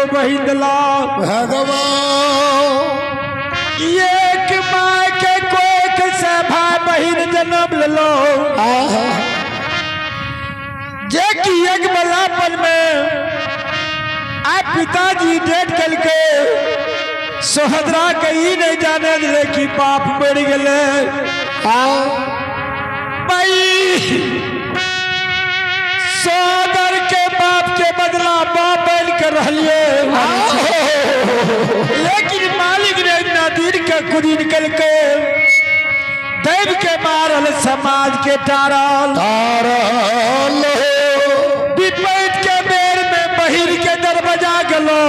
बहिन दिला। भगवान। एक माय के कोख से भाई बहिन जन्म लेलो, जे कि एक बलापन में आ पिताजी डेट कलके सोहदरा के ई नहीं जाने दिले कि बाप मर गेले। भाई सोदर के बाप के बदला बाप बन के रहलिए, लेकिन मालिक ने इतना दिन के कुदिन कलके दैव के मारल, समाज के टारल। तारल। विपैत के बेर में बहिर के दरवाजा गेलो,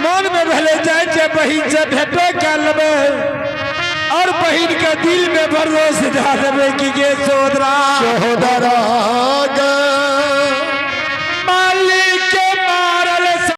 मन में भेले जाय छै बहिन से भेटो कर लेबै और बहिन के दिल में भरोस दे देबै कि गे सोदरा सोदरा गे।